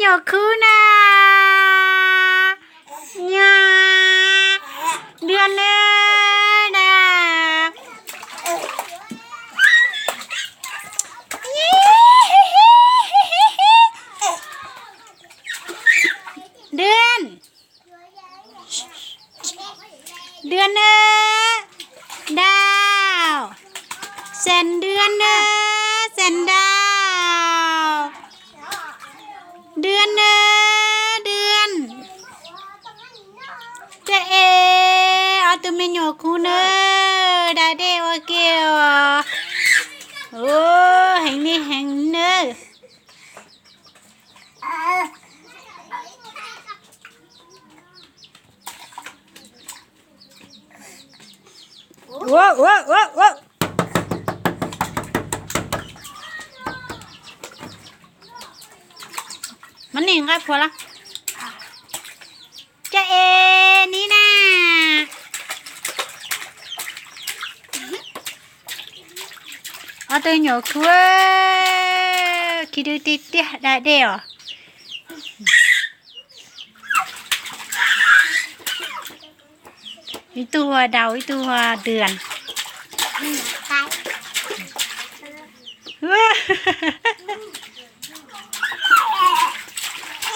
Nyuam khub na, Dua na, na. Dua, Dua na, Dau, Xeem Dua na, Xeem Dau, Dua na, Dua. Cov es ob tug me nyuam khub na, da dej ua ke os. Ua heev li heev nawb. Ua, ua, ua, ua. Muab nws nqa plhuav los. Cov es ni na. Ob tug nyuam khub, khib dub tiag tiag da dej os. Ib tug hu ua Dau, ib tug hu ua Dua.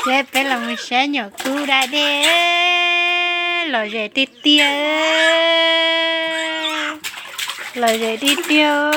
Ces peb los mus saib nyuam khub da dej, lom zem tiag tiag, lom zem tiag tiag.